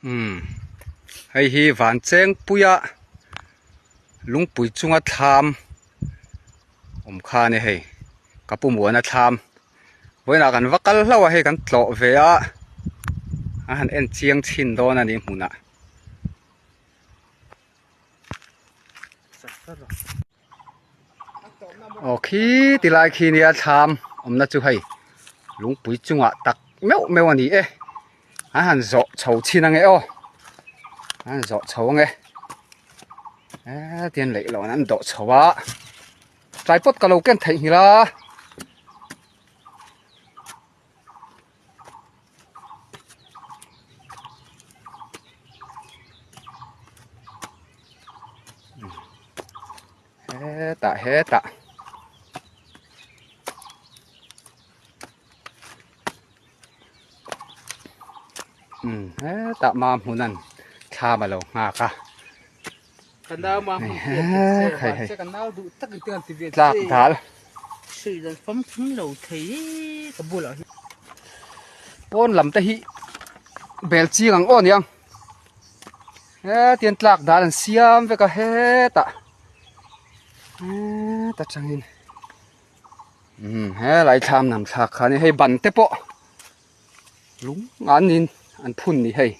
Umm hei hi van chengpuia lungpui chunga thlam awm kha a ni hei ka pu muana thlam vawiinah kan va kal hlauh a hei kan tlawh ve a a han en chiang chhin dawn a ni hmunah. Aw khi ti lai khi nia thlam awmna chu hei lungpui chungah tak meuh meuh a ni e an han zawh chho chhin ange aw an han zawh chho ange hetian leihlawn an dawh chho a tripod ka lo ken theihnghilh a. Hetah hetah umm hetah mam hun an thlam a lo nghak a tlak dal pawn lam te hi bel ching ang aw niang hetian tlak dal an siam vek a hetah heta tangin umm helai thlam nam thlak kha a ni hei ban te pawh lung an nin an phun ni hei.